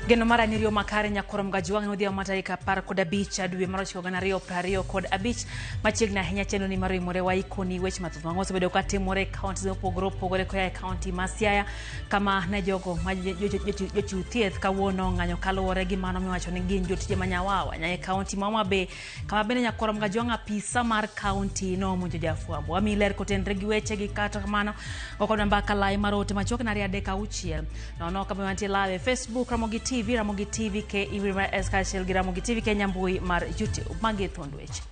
Geno mar Anirio Makare Nyakoro Mgajwang' nodhiambo mar tarik 15 dwe mar 9 2025 machiegni ahinya chenro ni mar Oimore waikoni weche mathoth ma osebedo ka timore e kaunti mopogore opogore koa e kaunti ma Siaya kama ne jogo ma jochiw thieth kawuono ong'anyo kaluwore gi mano miwacho ni gin jotije ma nyawawa nyaka e kaunti ma Homa Bay kama bende Nyakoro Mgajwang' apisa mar kaunti nomonjo jafwambo. Wamiyi ler kotenre gi weche gi kata kamano go kodwa mbaka lai mar ote machuok na 236 nono kama wantie live e Facebook Ramogi TV, Ramogi TV KE mar S kaachiel gi Ramogi TV Kenya mbui mar YouTube. Magi e thuond weche.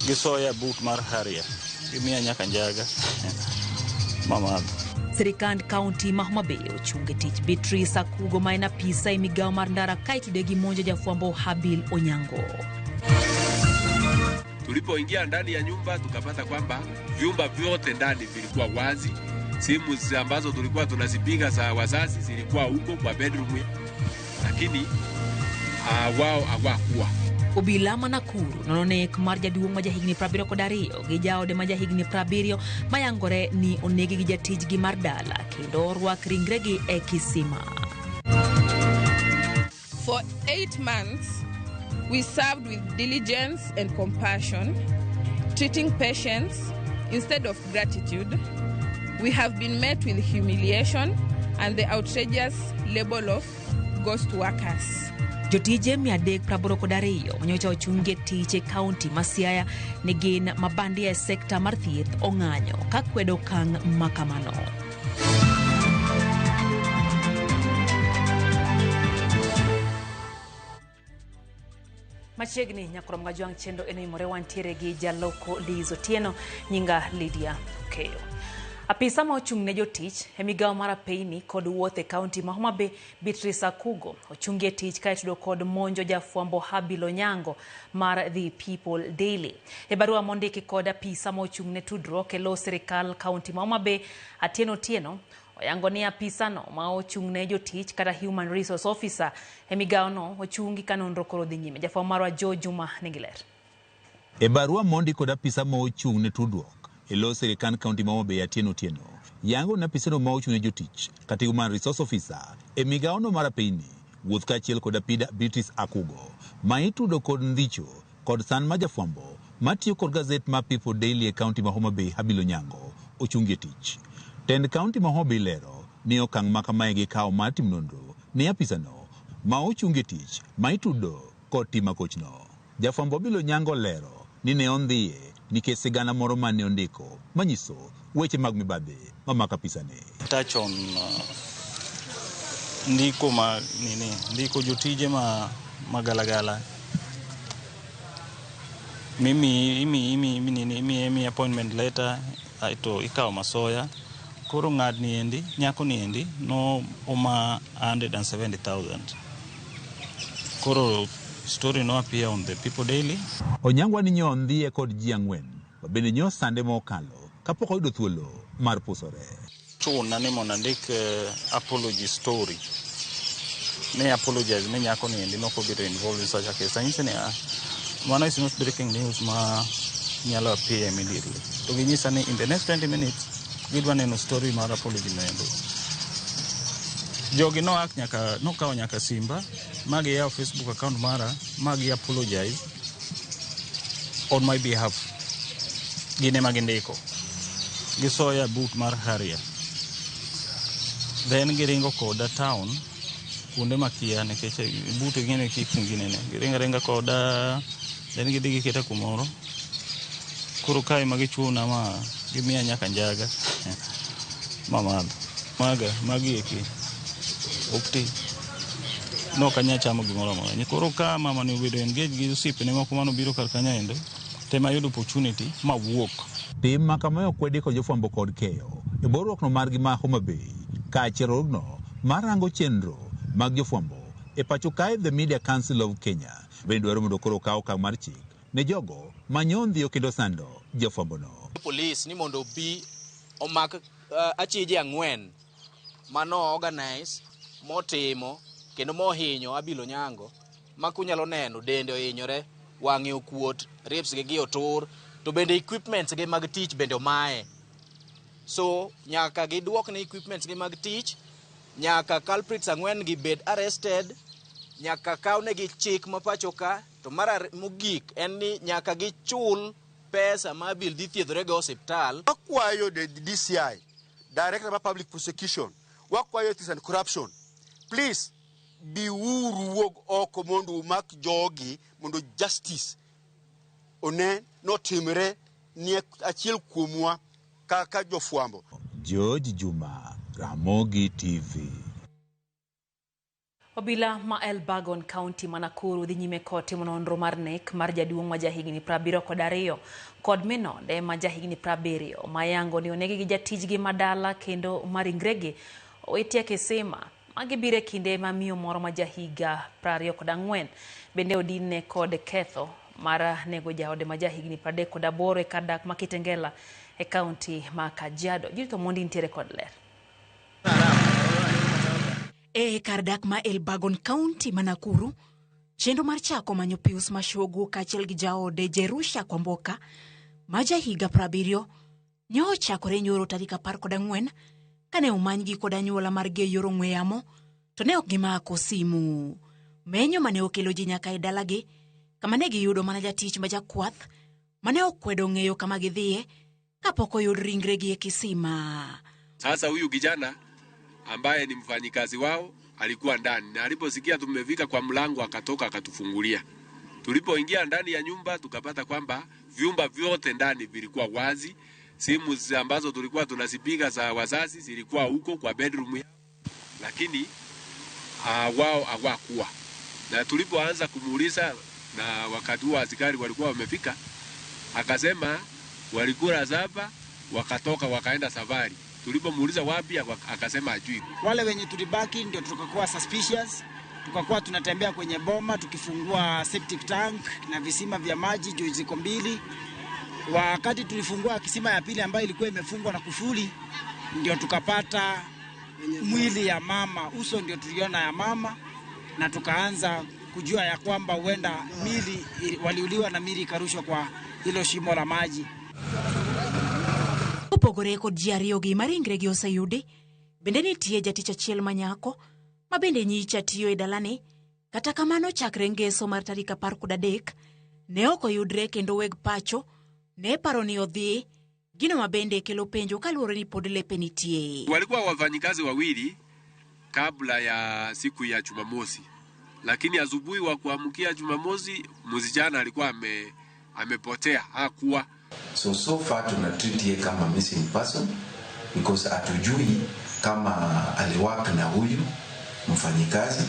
Gisoya boot mar Harrier. Gimiya nyaka njaga. Mamadho. Sirikand kaunti ma Homa Bay ochung e tich Beatrice Akugo ma en apisa e migawo mar ndara ka itude gi monjo jafwambo Habil Onyango. Tulipoingia ndani ya nyumba tukapata kwamba vyumba vyote ndani vilikuwa wazi, simu ambazo tulikuwa tunazipiga za wazazi zilikuwa huko kwa bedroom, lakini wao hawakuwa. Obila ma Nakuru nono nek mar jaduong' ma jahigni 72 gi jaode ma jahigni 70 mayangore ni onegi gi jatijgi mar dala kendo orwak ringregi e kisima. For 8 months, we served with diligence and compassion, treating patients instead of gratitude. We have been met with humiliation and the outrageous label of ghost workers. Jotije 382 manyocha ochungi e tich e kaunti ma Siaya ne gin mabandia e sekta mar thieth ong'anyo ka kwedo okang' ma kamano. Machiegni Nyakoro Mgajwang' chenro en oimore wantiere gi jaloko Liz Otieno, nyinga Lydia Okeyo. Apisa ma ochung' ne jotich e migawo mar apeyni kod wuoth e kaunti ma Homa Bay Beatrice Akugo ochungi e tich ka itudo kod monjo jafwambo Habil Onyango mar The People Daily. E barua mondiki kod apisa ma ochung' ne tudruok e lo sirikal kaunti ma Homa Bay Atieno Otieno oyango ni apisano ma ochung' ne jotich kata Human Resource Officer e migawono ochungi ka nonro koro dhi nyime. Jafwambo marwa Joe Juma nigi ler. E barua mondi kod apisa ma ochung' ne tudruok e lo sirikand kaunti ma Homa Bay Atieno Otieno yango ni apisano ma ochung' ne jotich kata Human Resource Officer e migawono mar apeyni wuoth kaachiel kod apida Beatrice Akugo ma itudo kod ndhicho kod san ma jafwambo matiyo kod gazet ma People Daily e kaunti ma Homa Bay Habil Onyango ochungi e tich. Tend kaunti ma Homa Bay lero ni okang' ma kamae gikawo mar timo nonro ne apisano ma ochungi e tich ma itudo kod tim makochno. Jafwambo Habil Onyango lero ni ne ondhiye nikech sigana moro mane ondiko manyiso weche mag mibadhi mamako apisane. Touch on ndiko ma nini, ndiko jotije ma magalagala. Mimi imi imi imi nini imi imi appointment letter aito ikawo masoya. Koro ng'ad ni endi, nyako ni endi no oma 170,000. Koro story no appear on the People Daily. Onyango ni nyo ondhiye kod ji ang'wen ma bende nyo sande mokalo kapok oyudo thuolo mar pusore. Chuna ni mondo andik apology story. Ne apologize ne nyako ni endi nok obedo involved in such a case. Anyise ni mano is not breaking news ma nyalo appear immediately. To ginyisa ni in the next 20 minutes gidwa neno story mar apology no endo. Jogi no ak nyaka nokawo nyaka simba ma giyawo Facebook account mara ma gi apologize on my behalf. Gin ema gindiko. Gisoya boot mar Harrier. Then giringo koda town kuonde makia nikech boot ing'e kifungi nene. Giringo aringa koda then gidhi giketa kumoro. Koro kae ma gichuna ma gimiya nyaka njaga mamadho. Maga magi eki ok ti. Nok anyal chamo gimoro amora. Koro ka mama ni obedo engage gi osiepene moko manobiro kar kanyo endo, tema ayudo opportunity mawuok. Tim ma kamae okwedi kod jofwambo kod keyo e bwo riwruokno margi ma Homa Bay kaachiel riwruogno mar rango chenro mag jofwambo e pacho kae The Media Council of Kenya bende dwaro mondo koro okaw okang' mar chik ne jogo manyondhiyo kendo sando jofwambono. Polis ni mondo obi Omak achije 4 mano organize motimo kendo mohinyo Abil Onyango ma kunyalo neno dende ohinyore, wang'e okuot, ribs gi otur, to bende equipments gi mag tich bende omaye. So nyaka giduokne equipments gi mag tich, nyaka culprits 4 gi bed arrested, nyaka kawnegi chik ma pacho ka, to mar mogik en ni nyaka gichul pesa ma Abil dhi thiedhore go osiptal. Wakwayo the DCI, Director of Public Prosecution, wakwayo Ethics and Corruption, please biuru wuog oko mondo umak jogi mondo justice one notimre ni achiel kuomwa kaka jofwambo. George Juma, Ramogi TV. Obila ma Elbagon County ma Nakuru dhi nyime kod timo nonro mar nek mar jaduong' ma jahigni 72 kod minode ma jahigni 70 ma yango ni onegi gi jatijgi madala kendo ma ringregi owiti e kisima. Magi biro e kinde ma miyo moro ma jahiga 24 bende odinne kod ketho mar nego jaode ma jahigni 38 e kar dak ma Kitengela e kaunti ma Kajiado. Judith Omondi nitiere kod ler. E kar dak ma Elbagon County ma Nakuru, chenro mar chako manyo Pius Mashogu kaachiel gi jaode Jerusha Kwamboka ma jahiga 70 ne ochakore nyoro tarik 14 kane omanygi kod anyuola margi e yor ong'we yamo to ne ok gimako simu. Menyo mane okelo ji nyaka e dalagi kama ne giyudo mana jatich ma jakwath mane okwedo ng'eyo kama gidhiye kapok oyud ringregi e kisima. Sasa huyu kijana ambaye ni mfanyikazi wao alikuwa ndani, na aliposikia tumefika kwa mlango akatoka akatufungulia. Tulipoingia ndani ya nyumba tukapata kwamba vyumba vyote ndani vilikuwa wazi, simu ambazo tulikuwa tunazipiga za wazazi zilikuwa huko kwa bedroom, lakini wao hawakuwa. Na tulipoanza kumuuliza, na wakati huo askari walikuwa wamefika, akasema walikula sapa wakatoka wakaenda safari. Tulipomuuliza wapi, akasema hajui. Wale wenye tulibaki ndio tukakuwa suspicious, tukakuwa tunatembea kwenye boma tukifungua septic tank na visima vya maji juu ziko 2. Wakati tulifungua kisima ya pili ambayo ilikuwa imefungwa na kufuli, ndio tukapata mwili ya mama, uso ndio tuliona ya mama, na tukaanza kujua ya kwamba huenda mili waliuliwa na mili ikarushwa kwa hilo shimo la maji. Opogore kod ji ariyogi ma ringregi oseyudi, bende nitie jatich achiel ma nyako ma bende nyicha tiyo e dalani. Kata kamano chakre ngeso mar tarik 13 ne ok oyudre kendo weg pacho ne paro ni odhi, gino ma bende kelo penjo kaluwore ni pod lepe nitie. Walikuwa wafanyikazi wawili kabla ya siku ya Jumamosi, lakini asubuhi wa kuamkia Jumamosi msichana alikuwa amepotea, hakuwa. So far tuna treat yeye kama missing person because hatujui kama aliwork na huyu mfanyikazi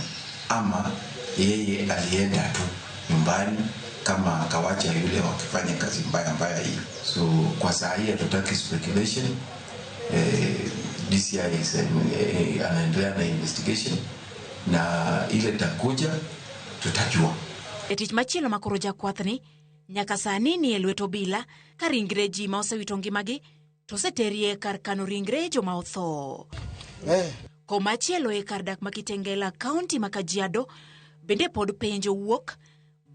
ama yeye alienda tu nyumbani kama akawacha yule wakifanya kazi mbaya mbaya hii. So kwa saa hii hatutaki speculation. DCI anaendelea na investigation na ile takuja tutajua. Jatich machielo makoro jakwathni nyaka sani ni e lwet obila ka ringre ji ma osewito ngimagi to oseterie kar kano ringre joma otho. Komachielo e kar dak ma Kitengela kaunti ma Kajiado bende pod penjo wuok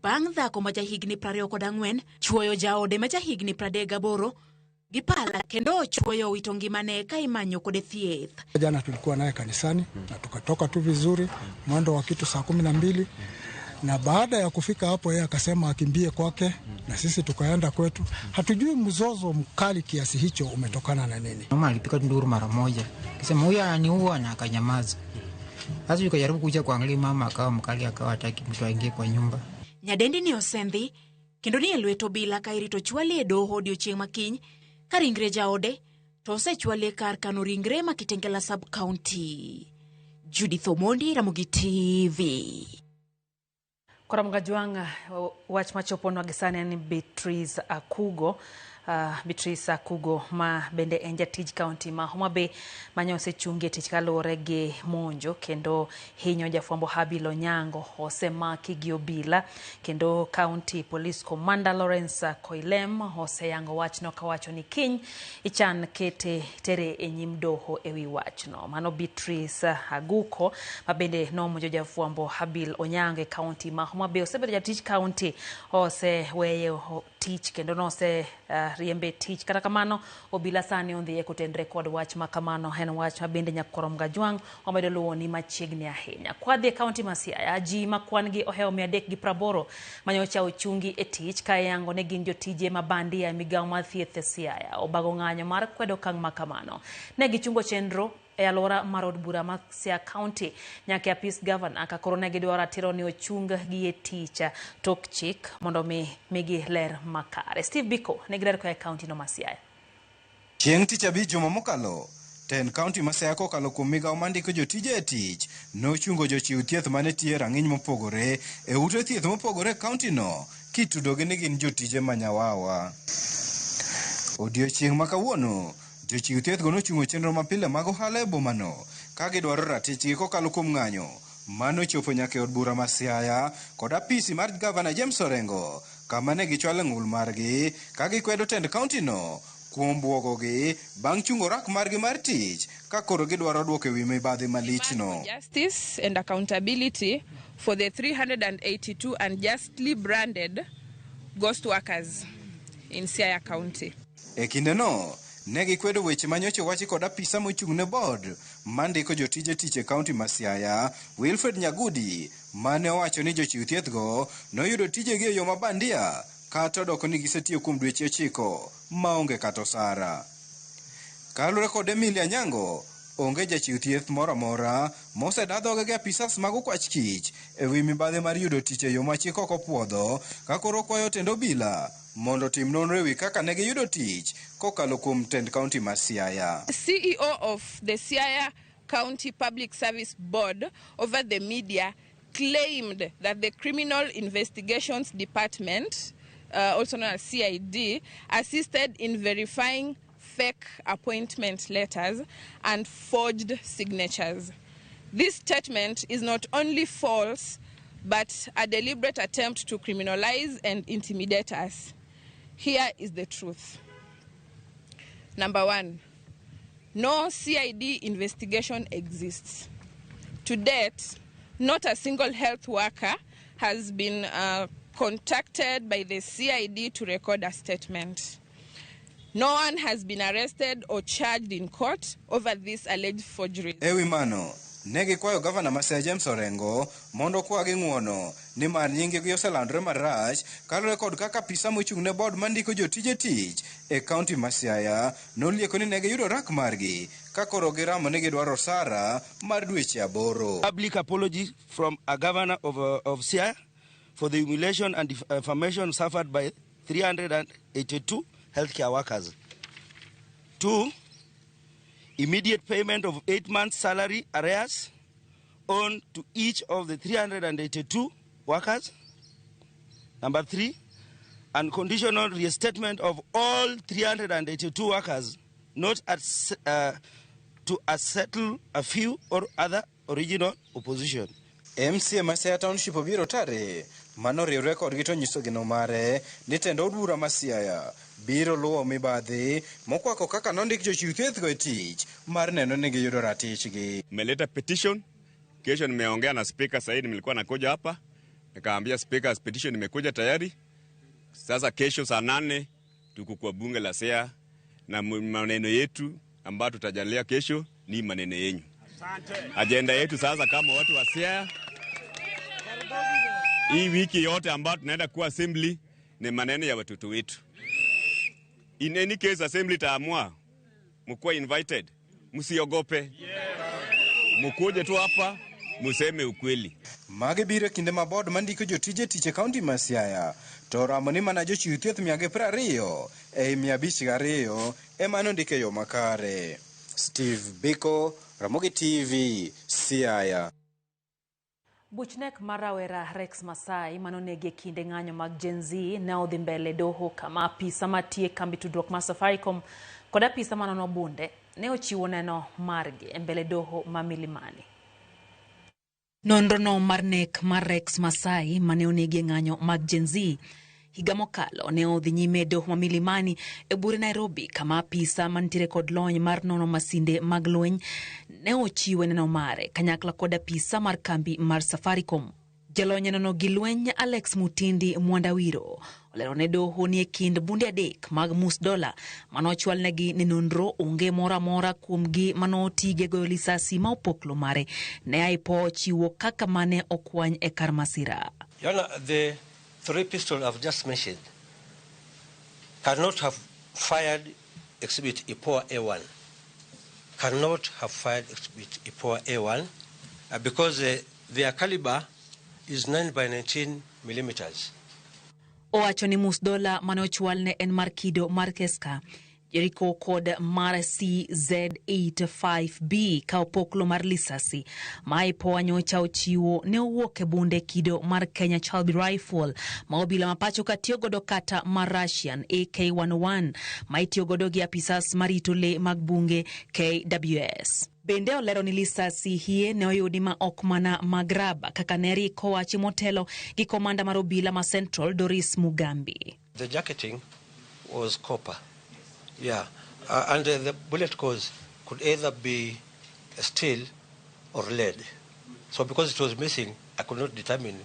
bang' dhako ma jahigni 24 chuoyo jaode ma jahigni 38 gi pala kendo ochuoyo owito ngimane ka imanyo kode thieth. Jana tulikuwa naye kanisani na tukatoka tu vizuri mwendo wa kitu saa 12, na baada ya kufika hapo yeye akasema akimbie kwake na sisi tukaenda kwetu. Hatujui mzozo mkali kiasi hicho umetokana na nini. Mama alipiga nduru mara moja akisema huyu ananiua na akanyamaza. Sasa tukajaribu kuja kuangalia mama akawa mkali, akawa hataki mtu aingie kwa nyumba. Nyadendi ni osendhi kendo ni e lwet obila ka irito chwali e doho odiochieng' makiny ka ringre jaode to osechwali e kar kano ringre ma Kitengela sub county. Judith Omondi, Ramogi TV. Koro Mgajwang', wach machoponwa gi sani en ni Beatrice Akugo Beatrice Akugo ma bende en jatij kaunti ma Homa Bay mane osechungi e tich kaluwore gi monjo kendo hinyo jafwambo Habil Onyango osemaki gi obila kendo County Police Commander Lawrence Koilem oseyango wachno kawacho ni kiny ichan kete tere e nyim doho ewi wachno. Mano Beatrice Aguko ma bende nomonjo jafwambo Habil Onyango e kaunti ma Homa Bay osebedo jatij kaunti oseweyo tich kendo nose riembe tich. Kata kamano obila sani ondhiye kotenre kod wach ma kamano en wach ma bende Nyakorom Gajwang' omedo luwo ni machiegni ahinya. Kwadhi e kaunti ma Siaya, ji ma kwan gi ohewo 380 manyocha ochungi e tich ka iyango ne gin jotije ma bandia e migawo mar thieth e Siaya obago ng'anyo mar kwedo okang' ma kamano. Ne gichungo chenro e alwora mar od bura ma Siaya County nyaka e apis gavana ka koro ne gidwaro ratiro ni ochung gi e tich tok chik mondo mi migi ler makare. Steve Biko nigi ler koa e kaunti no ma Siaya. Chieng' tich abich juma mokalo, tend kaunti ma Siaya kokalo kuom migawo mandiko jotije e tich nochungo jochiw thieth mane tiyo e rang'iny mopogore e ute thieth mopogore e kaunti no kitudogi ni gin jotije manyawawa. Odiochieng' ma kawuono, jochiw thieth go nochungo chenro mapile mag ohala e bomano ka gidwaro ratichgi kokalo kuom ng'anyo manochopo nyaka e od bura ma Siaya kod apisi mar gavana James Orengo kama ne gichwalo ng'ul margi ka gikwedo tend kaunti no kuom buogogi bang' chungo rak margi mar tich ka koro gidwaro duoko e wi mibadhi malichno. Justice and accountability for the 382 unjustly branded ghost workers in Siaya County. E kindeno, ne gikwedo weche manyocha owachi kod apisa mochung' ne board mandiko jotije tich e kaunti ma Siaya, Wilfred Nyagudi, mane owacho ni jochiw thieth go noyudo tijegi e yo ma bandia kata odoko ni gisetiyo kuom dweche 9 maonge kata osara. Kaluwore kod Emilia Nyango, onge jachiw thieth moro amora moseda dhoge gi apisas mag okwach kich e wi mibadhi mar yudo tich e yo ma chik ok opuodho ka koro kwayo tend obila mondo otim nonro ewi kaka ne giyudo tich kokalo kuom tend kaunti ma Siaya. CEO of the Siaya County Public Service Board over the media claimed that the Criminal Investigations Department, also known as CID, assisted in verifying fake appointment letters and forged signatures. This statement is not only false, but a deliberate attempt to criminalize and intimidate us. Here is the truth. Number one, no CID investigation exists. To date, not a single health worker has been contacted by the CID to record a statement. No one has been arrested or charged in court over this alleged forgery. Ewi mano, ne gikwayo gavana ma Siaya James Orengo mondo okwagi ng'uono nimar nying-gi oselandore marach kaluwore kod kaka apisa mochung' ne board mandiko jotije tich e kaunti ma Siaya nolieko ni ne giyudo rak margi ka koro giramo ni gidwaro osara mar dweche 8. Public apology from a governor of Siaya for the humiliation and defamation suffered by 382 healthcare workers. 2, immediate payment of 8 months' salary arrears on to each of the 382 workers. Number 3, unconditional reinstatement of all 382 workers, not at, to settle a few or other original opposition. MCA ma Siaya Township obiro tare manoriwre kodgi to nyiso geno mare ni tend od bura ma Siaya biro luwo mibadhi mokwako kaka nondik jochiw thieth go e tich mar neno ni giyudo ratichgi. Nimeleta petition kesho, nimeongea na speaker Said, nilikuwa nakuja hapa nikaambia speaker petition imekuja tayari. Sasa kesho saa 8 tuko kwa bunge la Siaya na maneno yetu ambayo tutajalia kesho ni maneno yenyu. Agenda yetu sasa kama watu wa Siaya, hii wiki yote ambayo tunaenda kuwa assembly ni maneno ya watoto wetu. In any case assembly taamua, mkuwa invited, msiogope. Mkuje tu hapa, museme ukweli. Magi biro kinde ma board mandiko jotije tich e kaunti ma Siaya to oramo ni mana jochiw thieth 120 ei 502 ema nondike yo makare. Steve Biko, Ramogi TV, Siaya. Buch nek mar rawera Rex Masai manonegi e kinde ng'anyo mag Gen Z ne odhi mbele doho kama apisa matie kambi tudruok mar Safaricom kod apisa manono bunde ne ochiwo neno margi e mbele doho ma Milimani. Nonro no mar nek mar Rex Masai mane onegi e ng'anyo mag Gen Z higa mokalo ne odhi nyime e doho ma Milimani e bure Nairobi kama apisa mantiere kod lony mar nono masinde mag lweny ne ochiwe neno mare kanyakla kod apisa mar kambi mar Safaricom. Jalony e nono gi lweny Alex Mutindi Mwandawiro olero ne doho ni e kind bunde adek mag mus dola manochwalnegi ne nonro onge moro amora kuomgi manotige goyo lisasi ma opoklo mare ne IPOA ochiwo kaka mane okwany e kar masira. Your Honor, the three pistols I've just mentioned cannot have fired Exhibit IPOA A1. Cannot have fired Exhibit IPOA A1 because their caliber is 9 by 19 millimeters. Owacho ni mus dola mane ochwalne en mar kido mar Keska Jericho kod mar CZ85B ka opoklo mar lisasi ma IPOA nyocha ochiwo ne owuok e bunde kido mar Kenya Chalbi Rifle ma obila ma pacho ka tiyo godo kata mar Russian AK-101 ma itiyo godo gi apisas marito le mag bunge KWS. Bende olero ni lisasi hie ne oyudi ma ok mana mag raba kaka ne rik owachi motelo gi komanda mar obila ma Central Doris Mugambi. The jacketing was copper. Yeah, and the bullet cores could either be steel or lead. So because it was missing, I could not determine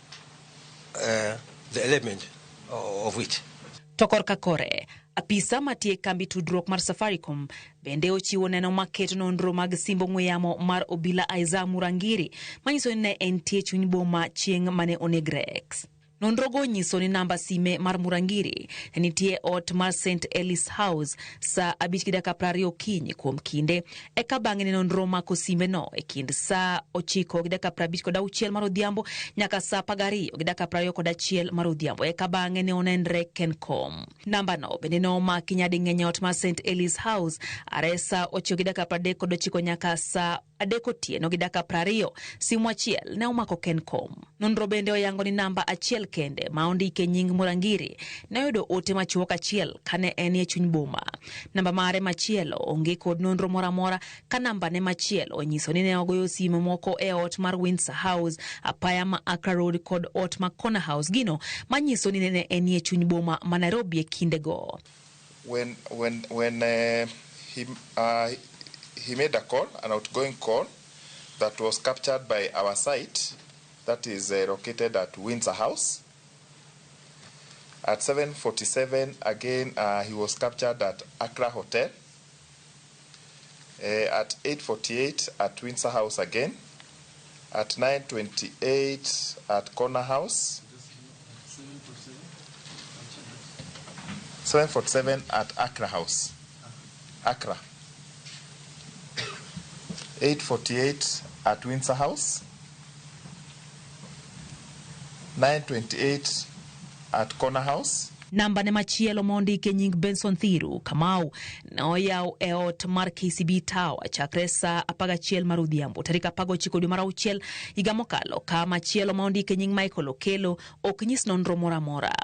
the element of it. To korka kore, apisa matie kambi tudruok mar Safaricom bende ochiwo neno maketo nonro mag simb ong'we yamo mar obila Isaiah Murangiri manyiso ni ne entie chuny boma chieng' mane oneg Rex. Nonrogo nyiso ni namba sime mar Murangiri ne nitie ot mar St Elis House saa 5:20 okinyi kuom kinde eka bang'e ne nonro mako simbe no e kind saa 9:56 mar odhiambo nyaka saa 12:21 mar odhiambo eka bang'e ne onenre Kencom. Namba no bende ne omaki nyading'eny e ot mar St Elis House are saa 9:39 nyaka saa 3 otieno gi dakika 20 simu achiel ne omako Kencom. Nonro bende oyango ni namba achiel kende ma ondike nying Murangiri ne oyudo ote machuok achiel kane en e chuny boma. Namba mare machielo onge kod nonro moro amora ka namba ne machielo onyiso ni ne ogoyo simu moko e ot mar Windsor House, apaya ma Accra Road kod ot ma Corner House, gino manyiso ni ne en e chuny boma ma Nairobi e kindego. When he made a call, an outgoing call that was captured by our site that is located at Windsor House. At 7:47 again, he was captured at Accra Hotel. At 8:48 at Windsor House again. At 9:28 at Corner House. 7:47 at Accra House. Accra. 8:48 at Windsor House. 9:28 at Corner House. Namba ne machielo mondike nying Benson Thiru Kamau ne oyaw e ot mar KCB Tower chakre saa 11 mar odhiambo tarik 19 dwe mar auchiel higa mokalo, ka machielo ma ondike nying Michael Okelo ok nyis nonro moro amora.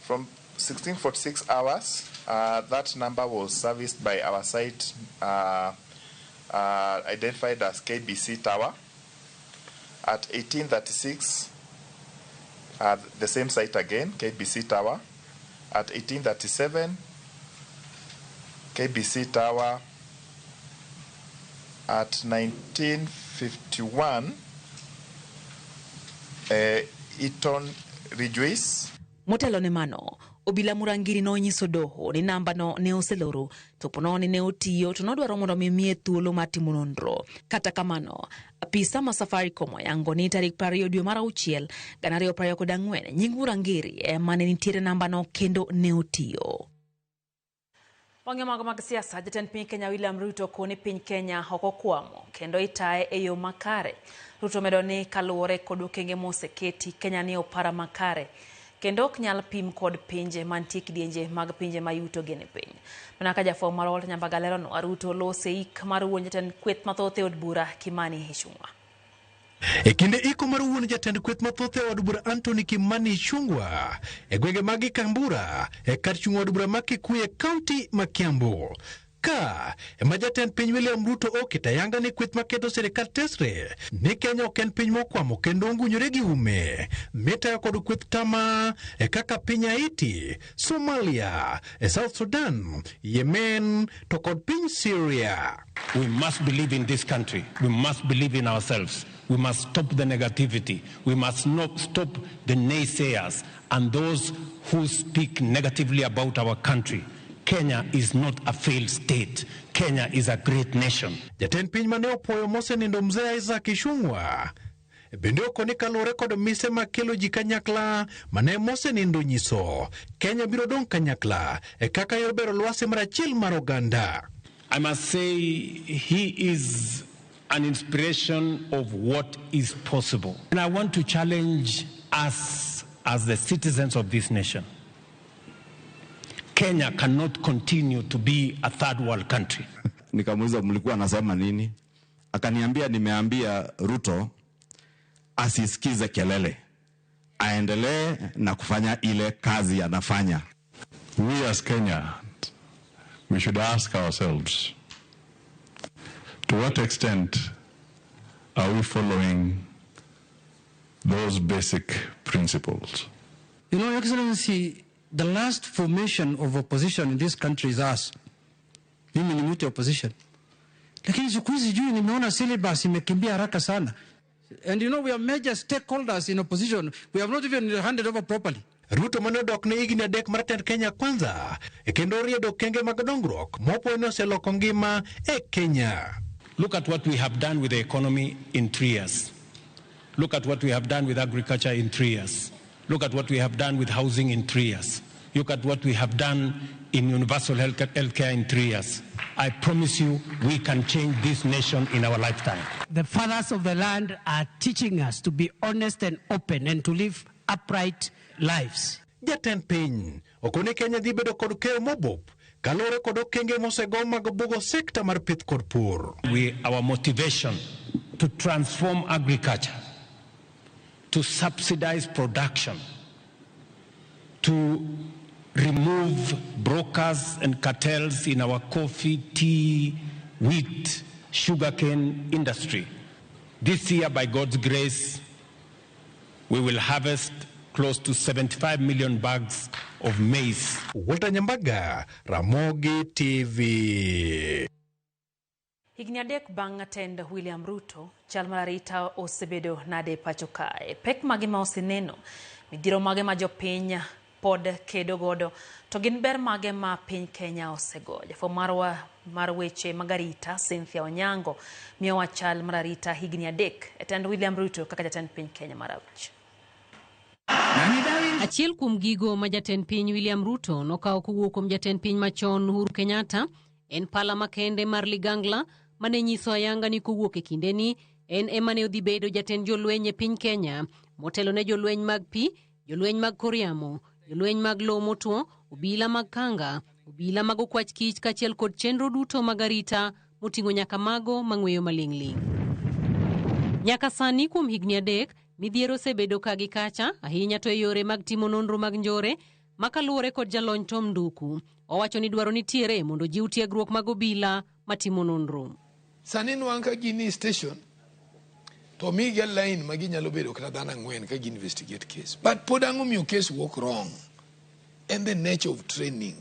From 16:46 hours, that number was serviced by our site identified as KBC Tower. At 18:36, the same site again, KBC Tower. At 18:37, KBC Tower. At 19:51, Eton Ridgeways. Motelo ne mano, obila Murangiri nonyiso doho ni namba no ne oseloro to ponono ni ne otiyo to nodwaro mondo mi miye thuolo mar timo nonro. Kata kamano, apisa ma Safaricom oyango ni tarik 20 dwe mar auchiel 2024 nying Murangiri ema ne nitiere namba no kendo ne otiyo. Wang'e mago mag siasa, jatend piny Kenya William Ruto koni piny Kenya ok okwamo kendo itaye e yo makare. Ruto medo ni kaluwore kod okenge moseketi, Kenya ni opara makare kendo ok nyal pim kod pinje mantie kidienje mag pinje ma yuto gi ni piny. Mana ka jafwambo mar Walter Nyambaga leronwa, Ruto lose ik mar wuon jatend kweth mathoth e od bura Kimani Ichung'wa. E kinde iko mar wuon jatend kweth mathoth e od bura Anthony Kimani Ichung'wa e gwenge mag Gikambura e kar chung' od bura ma Kikuyu e kaunti ma Kiambu. Ka ema jatend piny William Ruto oketo ayanga ni kweth maketo sirikal tesre ni Kenya ok en piny mokwamo kendo ongunyore gi ume mitayo kod kweth tama e kaka piny Haiti, Somalia, e South Sudan, Yemen to kod piny Syria. We must believe in this country. We must believe in ourselves. We must stop the negativity. We must not stop the naysayers and those who speak negatively about our country. Kenya is not a failed state. Kenya is a great nation. Jatend piny mane opuoyo mosenindo Mzee Isaac Ichung'wa bende okoni kaluwore kod mise makelo ji kanyakla mane mosenindo nyiso Kenya biro dong' kanyakla e kaka yor bero lwasi mar achiel mar oganda. I must say he is an inspiration of what is possible. And I want to challenge us as the citizens of this nation. Kenya cannot continue to be a third world country. Nikamuuliza mlikuwa nasema nini? Akaniambia nimeambia Ruto asisikize kelele, aendelee na kufanya ile kazi anafanya. We as Kenya, we should ask ourselves, to what extent are we following those basic principles? You know, Excellency, the last formation of opposition in this country is us. Mimi ni mtu opposition. Lakini siku hizi juu nimeona syllabus imekimbia haraka sana. And you know, we are major stakeholders in opposition. We have not even handed over properly. Ruto mane odok ne higni 3 mar tend Kenya Kwanza e kendo oriedo okenge mag dongruok mopo ni oseloko ngima e Kenya. Look at what we have done with the economy in 3 years. Look at what we have done with agriculture in 3 years. Look at what we have done with housing in 3 years. Look at what we have done in universal healthcare in 3 years. I promise you, we can change this nation in our lifetime. The fathers of the land are teaching us to be honest and open and to live upright lives. Jatend piny okone Kenya dhi bedo kod keyo mobup kaluwore kod okenge mosego mag bugo sekta mar pith kod pur. Our motivation to transform agriculture, to subsidize production, to remove brokers and cartels in our coffee, tea, wheat, sugarcane industry. This year, by God's grace, we will harvest close to 75 million bags of maize. Walter Nyambaga, Ramogi TV. Higni 3 bang' tend William Ruto, chal mar arita osebedo nade pacho kae. Pek mage ma oseneno, midhiero mage ma jopiny pod kedo godo, to gin ber mage ma piny Kenya osego. Jafwambo marwa mar weche mag arita Cynthia Onyango miyowa chal mar arita higni 3 e tend William Ruto kaka jatend piny Kenya mar 6. Achiel kuom gigo ma jatend piny William Ruto nokawo kowuok kuom jatend piny machon Uhuru Kenyatta en pala makende mar ligangla mane nyiso ayanga ni kowuok e kindeni en ema ne odhi bedo jatend jolweny e piny Kenya motelo ne jolweny mag pi, jolweny mag kor yamo, jolweny mag lowo motwo, obila mag kanga, obila mag okwach kich kaachiel kod chenro duto mag arita moting'o nyaka mago mang'weyo maling'ling'. Nyaka sani kuom higni 3 midhiero osebedo ka gi kacha ahinya to e yore mag timo nonro mag njore makaluwore kod jalony Tom Nduku. Owacho ni dwaro nitiere mondo jiw tiegruok mag obila matimo nonro. Sani nwang' ka gin e station to migi line ma ginyalo bedo kata dhano 4 ka gi investigate case. But pod ang'o miyo case work wrong? And the nature of training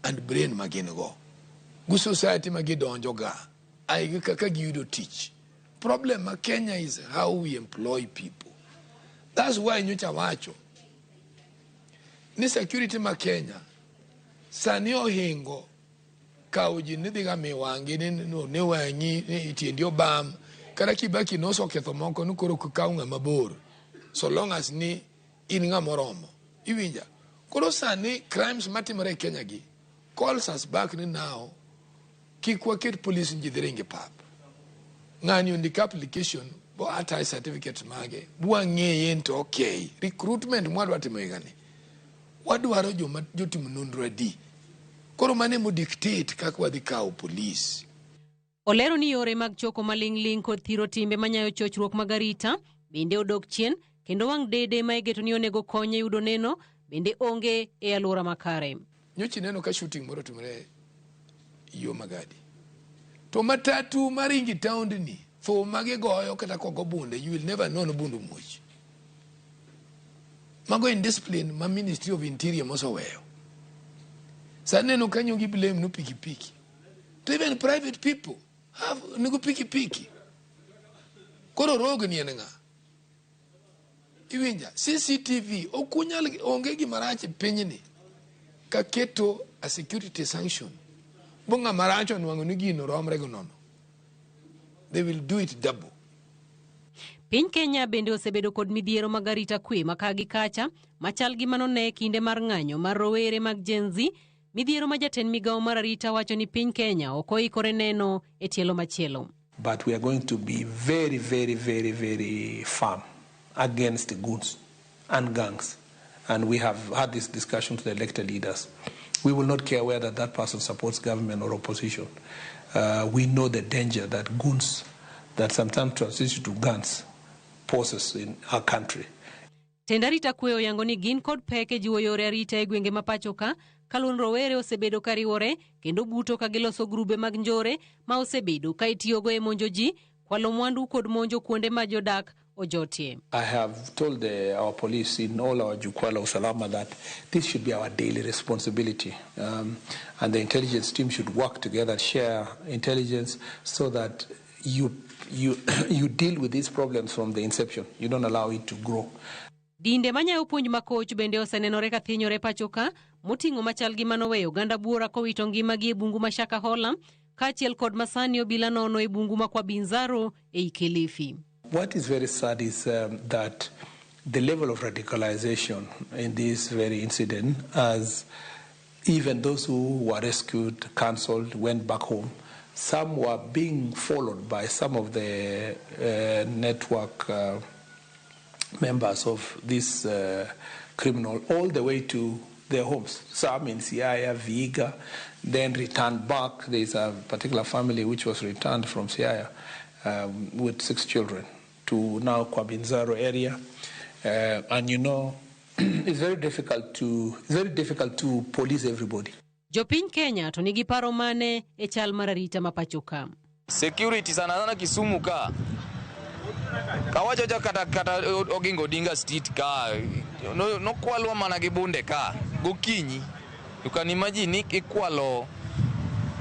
and brain ma gin go. Gu society ma gidonjo ga, aigi kaka giyudo tich. Problem ma Kenya is how we employ people. That's why nyocha wacho ni security ma Kenya sani ohingo kawo ji ni dhi ga mi wang'i ni ne wang'i ni tiendi obam kata Kibaki nosoketho moko ni koro ok kaw ng'ama bor so long as ni in ng'ama oromo iwinja. Koro sani crimes matimore e Kenya gi calls us back ni now kik waket police ji dhi ringo e pap. Ng'ani ondik application bo attach certificate mage bwang'eye to okay recruitment mwadwa timo higani wadwaro joma jotimo nonro adi. Koro mano emo dictate kaka wadhi kawo police. Olero ni yore mag choko maling'ling' kod thiro timbe manyayo chochruok mag arita bende odok chien kendo wang' dede ma igeto ni onego kony e yudo neno bende onge e alwora makare. Nyocha ineno ka shooting moro otimore yo Magadi. To matatu maringi taondni, thum ma gigoyo kata kogo bunde, you will never know ni bunde omuoch. Mago indiscipline ma Ministry of Interior moseweyo. Sani neno kanyo gi blame no pikipiki. To even private people have nigo pikipiki. Koro rogue ni en ng'a? Iwinja, CCTV ok unyal onge gima rach e pinyni ka keto a security sanction. Bo ng'ama rach onwang'o ni gino romre gi nono. They will do it double. Piny Kenya bende osebedo kod midhiero mag arita kwe ma ka gi kacha machal gi mano ne kinde mar ng'anyo mar rowere mag Gen Z, midhiero ma jatend migawo mar arita wacho ni piny Kenya ok oikore neno e tielo machielo. But we are going to be very, very, very, very firm against the goons and gangs. And we have had this discussion to the elected leaders. We will not care whether that person supports government or opposition. We know the danger that goons, that sometimes transition to guns, poses in our country. Tend arita kwe oyango ni gin kod pek e jiwo yore arita e gwenge ma pacho ka kaluon rowere osebedo ka riwore kendo buto ka giloso grube mag njore ma osebedo ka itiyogo e monjo ji, kwalo mwandu kod monjo kuonde ma jodak ojotie. I have told our police in all our Jukwaa la Usalama that this should be our daily responsibility. And the intelligence team should work together, share intelligence so that you deal with these problems from the inception. You don't allow it to grow. Dinde manyayo puonj makoch bende osenenore ka thinyore pacho ka moting'o machal gi manoweyo oganda buora kowito ngimagi e bungu ma Shakahola kaachiel kod masani obila nono e bungu ma Kwa Binzaro ei Kilifi. What is very sad is that the level of radicalization in this very incident, as even those who were rescued, cancelled, went back home, some were being followed by some of the network members of this criminal all the way to their homes. Some in Siaya, Vihiga, then returned back. There is a particular family which was returned from Siaya with 6 children to now Kwa Binzaro area. And you know, it's very difficult to police everybody. Jopiny Kenya to nigi paro mane e chal mar arita ma pacho ka? Security sana sana Kisumu ka. Kawacho cha kata Oginga Odinga Street ka no kwalwa mana gi bunde ka gokinyi. You can imagine ni ikwalo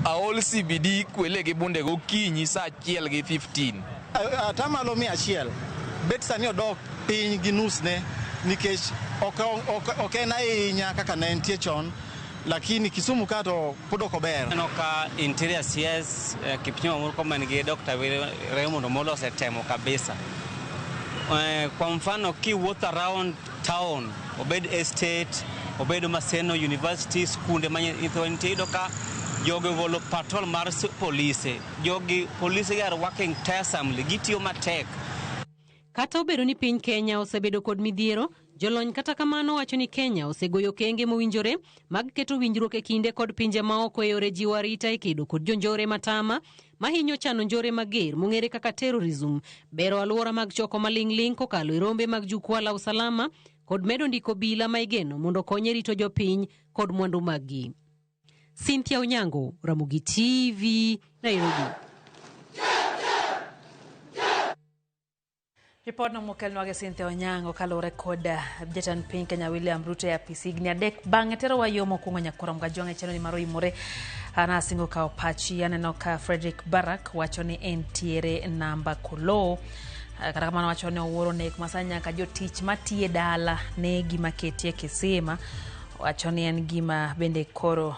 a all CBD kwele gi bunde gokinyi saa 1:15. Atamalo 100 bet sani odok piny gi nusne nikech ok en ahinya kaka ne entie chon, lakini Kisumu ka to pod ok ober. Aneno ka Interior CS Kipchumba Murkomen gi Dr. Raymond Omolo osetemo kabisa. Kwa mfano kiwuotho around town, obed estate, obed Maseno University, skunde ma nyithindo nitie, iyudo ka jogi ogolo patrol mar polise. Jogi polise are working tiresomely, gitiyo matek. Kata obedo ni piny Kenya osebedo kod midhiero, jolony kata kamano wacho ni Kenya osegoyo okenge mowinjore mag keto winjruok e kinde kod pinje maoko e yore jiwo arita e kedo kod jonjore matama mahinyo chano njore mager mong'ere kaka terrorism, bero alwora mag choko maling'ling' kokalo e rombe mag Jukwaa la Usalama kod medo ndiko obila ma igeno mondo okony e rito jopiny kod mwandu maggi. Cynthia Onyango, Ramogi TV, Nairobi. Ripodno mokelnwa gi Cynthia Onyango kaluwore kod jatend piny Kenya William Ruto e apis higni 3 bang'e terowa yo mokwongo nyakora Mgajwang' e chenro ni mar oimore. An asingo kawo pachi aneno ka Frederick Barak wacho ni entiere namba koloo. Kata kamano wacho ni owuoro nek masani nyaka jotich matiye dala ne gima ketie kisima. Wacho ni en gima bende koro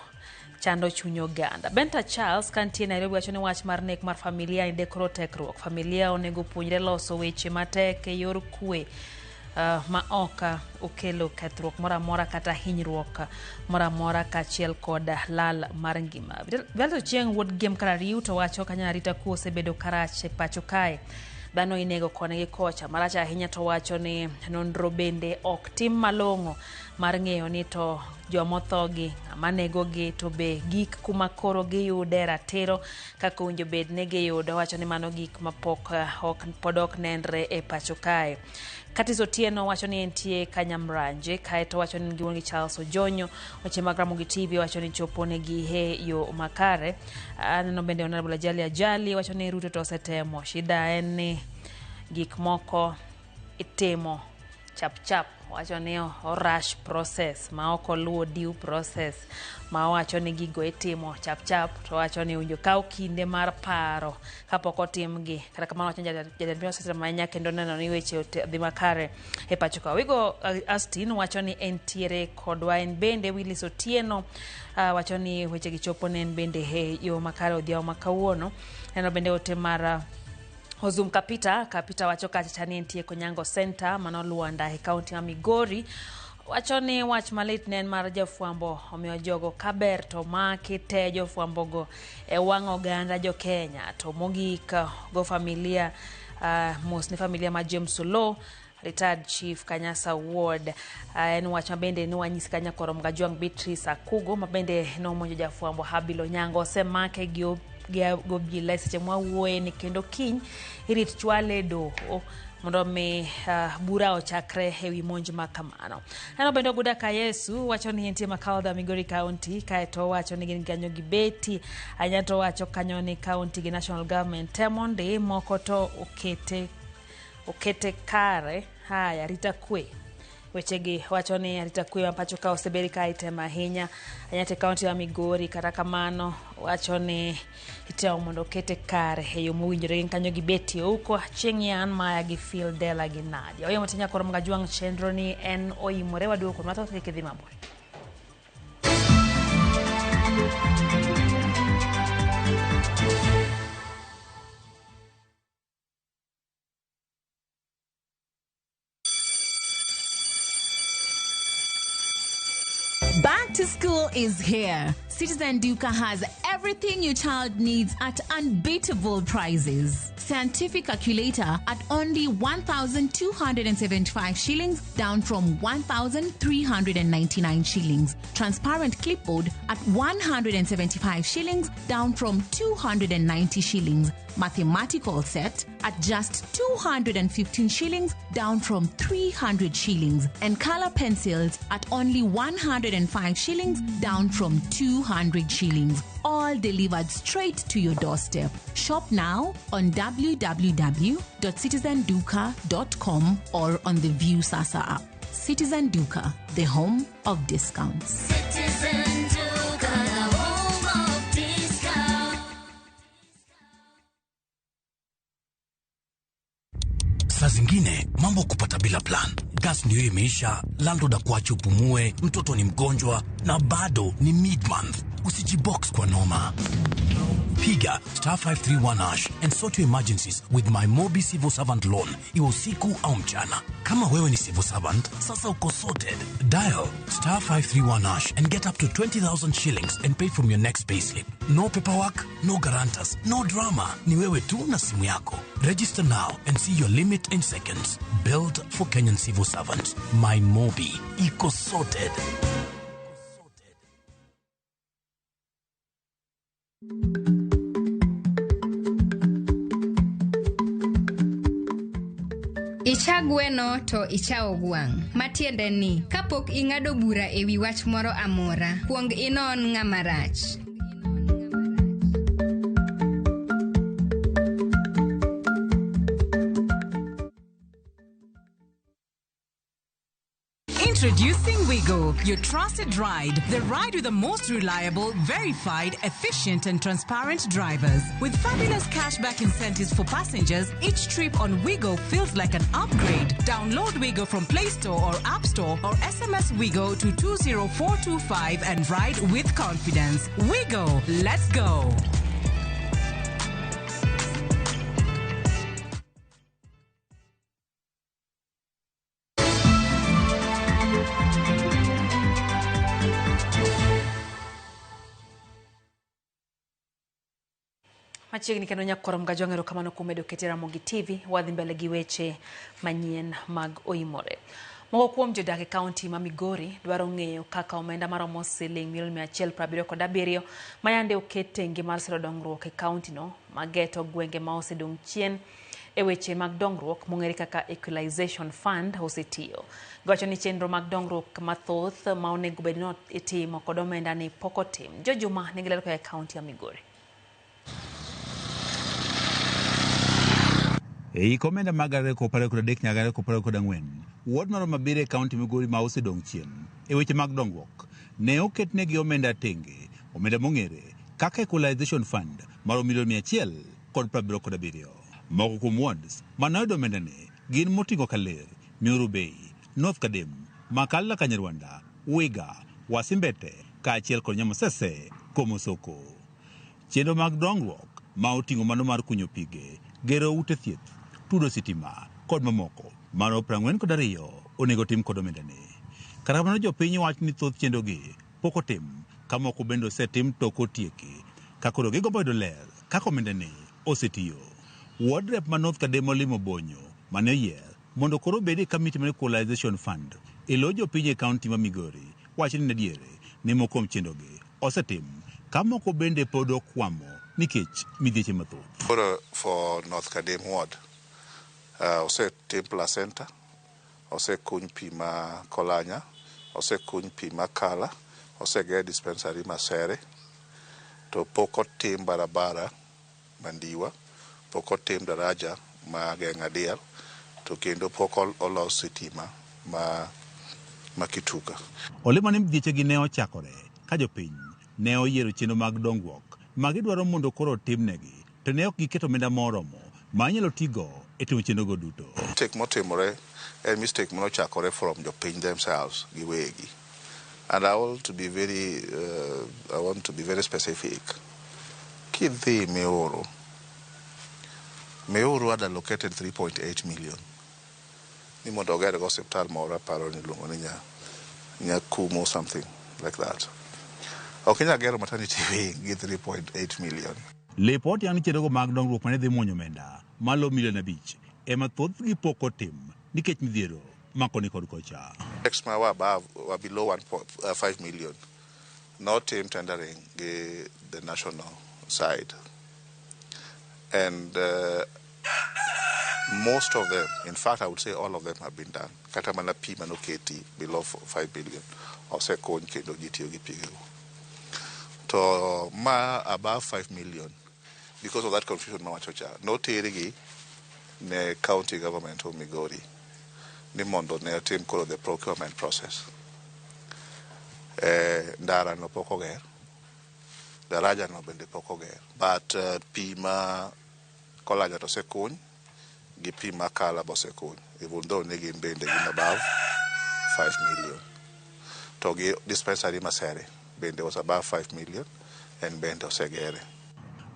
chando chuny oganda. Benta Charles kantie Nairobi wacho ni wach mar nek mar familia ni dekoro tekruok. Familia onego puonjre loso weche matek e yor kwe ma ok okelo kethruok moro amora kata hinyruok moro amora kaachiel kod lal mar ngima. Velto Chieng' wuod Gem Karariu to wacho kanya arita kwe osebedo karach e pacho kae. Dhano inego koni gi kocha. Marach ahinya to wacho ni nonro bende ok tim malong'o. mar ng'eyo ni to jomothogi ng'ama negogi to be gik kuma koro giyude ratiro kaka owinjo bed ni giyudo. Wacho ni mano gik ma pok pod ok nenre e pacho kae. Katis Otieno wacho ni entie Kanyamranje, kaeto wacho ni giwuon gi Charles Ojonyo. Weche mag Ramogi TV wacho ni chopo negi e yo makare. Aneno bende Honorable Ajali Ajali wacho ni Ruto to osetemo. Shida en ni gik moko itimo chap chap. Wacho ni o rush process ma ok oluwo due process, ma owacho ni gigo itimo chap chap, to wacho ni owinjo kaw kinde mar paro kapok otimgi. Kata kamano wacho ni jatend piny osetemo ahinya kendo neno ni weche dhi makare e pacho ka. Wigo Austin wacho ni entiere kodwa en bende. Willis Otieno wacho ni weche gi chopo ne en bende e yo makare odhiambo ma kawuono. Neno bende ote mar Ozum Kapita. Kapita wacho kacha ni entie Konyango Center mano Luanda e kaunti ma Migori. Wacho ni wach malit ne en mar jafwambo, omiyo jogo kaber to maki te jofwambogo e wang' oganda jo Kenya. To mogik go familia mos ne familia ma James Oloo, retired chief Kanyasa Ward. En wach mabende nowanyisi kanya koro Mgajwang' Beatrice Akugo mabende nomonjo jafwambo Habil Onyango osemake gi gobila seche mwawuoye ni kendo kiny irit chwale doho mondo mi bura ochakre ewi monj ma kamano. Neno bende Oguda Kayesu wacho ni entie Makaldha Migori County, kaeto wacho ni gin kanyo gi Beti ahinya, to wacho kanyo ni county gi national government temo ndi moko to okete kare. Haya, arita kwe wechegi wacho ni arita kwe ma pacho ka osebedi ka itemo ahinya ahinya te kaunti ma Migori. Kata kamano wacho ni itemo mondo okete kare e yo mowinjore. Gin kanyo gi Beti Ouko, Achieng' Yan Maya gi Phil Dela gi Nadia. Oyo Motinya koro Mgajwang' chenro ni en oimore waduogo kod mathoth kik idhi mabor. Back to school is here. Citizen Duka has everything your child needs at unbeatable prices. Scientific calculator at only 1,275 shillings, down from 1,399 shillings. Transparent clipboard at 175 shillings, down from 290 shillings. Mathematical set at just 215 shillings, down from 300 shillings. And color pencils at only 105 shillings, down from 200 shillings. All delivered straight to your doorstep. Shop now on www.citizenduka.com or on the Viusasa app. Citizen Duka, the home of discounts. Citizen Duka, the home of discounts. Saa zingine mambo kupata bila plan. Gas ndio imeisha, landlord akuache upumue, mtoto ni mgonjwa na bado ni mid-month. Usijibox kwa noma. Piga star 531 hash and sort your emergencies with my Mobi Civil Servant Loan, iwe usiku au mchana. Kama wewe ni civil servant, sasa uko sorted. Dial star 531 hash and get up to 20,000 shillings and pay from your next payslip. No paperwork, no guarantors, no drama. Ni wewe tu na simu yako. Register now and see your limit in seconds. Built for Kenyan civil servants. My Mobi. Iko sorted. Icha gweno to ichawo gwang'. Matiende ni, kapok ing'ado bura e wi wach moro amora, kuong inon ng'ama rach. Introducing Wigo, your trusted ride. The ride with the most reliable, verified, efficient, and transparent drivers. With fabulous cashback incentives for passengers, each trip on Wigo feels like an upgrade. Download Wigo from Play Store or App Store or SMS Wigo to 20425 and ride with confidence. Wigo, let's go. Machiegni kendo nyakoro Mgajwang' erokamano kuom medo kete Ramogi TV. Wadhi mbele gi weche manyien mag Oimore. Moko kuom jodak e kaunti ma Migori dwaro ng'eyo kaka omenda maromo siling milion 177 ma yande oket tenge mar siro dongruok e kauntino mageto gwenge ma osedong' chien e weche mag dongruok mong'ere kaka Equalization Fund osetiyo. Giwacho ni chenro mag dongruok mathoth ma onego bed ni itimo kod omenda ni pok otim. Jojuma nigi ler koa e kaunti ya Migori. E hik omenda mag 2023 nyaka 2024, ward maromo abiriyo e kaunti Migori ma osedong' chien e weche mag dongruok ne oketnegi omenda tenge, omenda mong'ere kaka Equalization Fund maromo milion 177. Moko kuom wards manoyudo omendani gin moting'o Kaler, Miuru Bay, North Kadem, Makalla Kanyarwanda, Wiga, Wasimbete kaachiel kod Nyamasese Komosoko. Chenro mag dongruok ma oting'o mano mar kunyo pige, gero ute thieth, tudo sitima kod mamoko mano 42 onego tim kod omendani. Kata kamano jopiny wacho ni thoth chenrogi pok otim ka moko bende osetim to ok otieki ka koro gigombo yudo ler kaka omendani osetiyo. Ward rep ma North Kadem olimo Bonyo mane oyier mondo koro obed e kamiti mar Equalization Fund e lo jopiny e kaunti ma Migori wacho ni adier ni moko kuom chenrogi osetim ka moko bende pod okwamo nikech midhieche mathoth. Koro for North Kadem ward osetim placenta, osekuny pi ma Kolanya, osekuny pi ma Kala, oseger dispensary ma Sere, to pok otim barabara Mandiwa, pok otim daraja ma Geng'a Diel, to kendo pok olos sitima ma Kituka. Olemo ni midhiechegi ne ochakore ka jopiny ne oyiero chenro mag dongruok ma gidwaro mondo koro otimnegi to ne ok giketo omenda moromo ma inyalo tigo e timo chenrogo duto. Mistake motimore en mistake manochakore from jopiny themselves giwegi. And I want to be very, I want to be very specific. Kidhi Meoro, Meoro had allocated 3.8 million. Ni mondo oger go osiptal moro aparo ni iluongo ni Nyakumo something like that. Ok inyal gero maternity wing gi 3.8 million. Lipot yang' ni chenrogo mag dongruok mane dhi muonyo omenda malo milion 5 ema thothgi pok otim nikech midhiero ma koni kod kocha. Ex ma were above, were below 1.5 million. Notim tendering gi the national side. And most of them, in fact, I would say all of them have been done. Kata mana pi manoketi below 5 billion. Osekony kendo gitiyo gi pigego. To ma above 5 million, because of that confusion mawacho cha, notergi ne county government of Migori ni mondo ne otim koro the procurement process. Ndara no pok oger, daraja no bende pok oger, but pi ma Kolanya to osekuny gi pi ma Kala be osekuny, even though ne gin bende gin above 5 million. To gi dispensary ma Sere bende was above 5 million en bende osegere.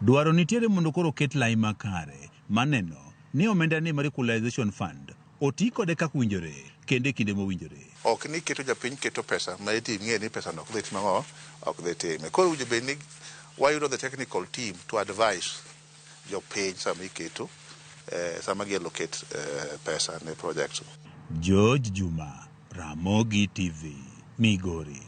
Dwaro nitiere mondo koro oket lai makare maneno ni omenda ni mar Equalization Fund oti kode kaka owinjore kendo e kinde mowinjore. Ok ni keto japiny keto pesa ma iti ing'e ni pesa no ok dhi timo ang'o, ok dhi time. Koro owinjo bed ni wayudo the technical team to advise jopiny sama iketo sama gi allocate pesa ne projects. George Juma, Ramogi TV, Migori.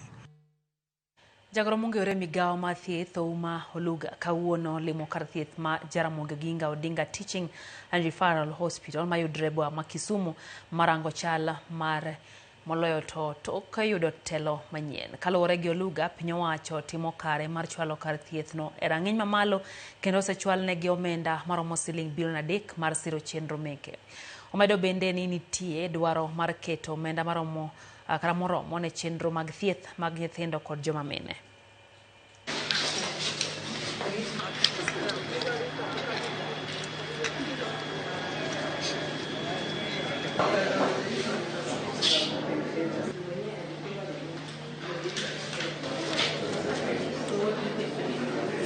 Jagoro mong'ere migawo mar thieth Ouma Oluga kawuono limo kar thieth ma Jaramogi Oginga Odinga Teaching and Referral Hospital mayudre e boma ma Kisumu marango chal mar moloyo to tok yudo telo manyien. Kaluwore gi Oluga, piny owacho timo kare mar chwalo kar thieth no e rang'iny mamalo kendo osechwalnegi omenda maromo siling bilion 3 mar siro chenro meke. Omedo bende ni nitie dwaro mar keto omenda maromo kata moromo ne chenro mag thieth mag nyithindo kod joma mine.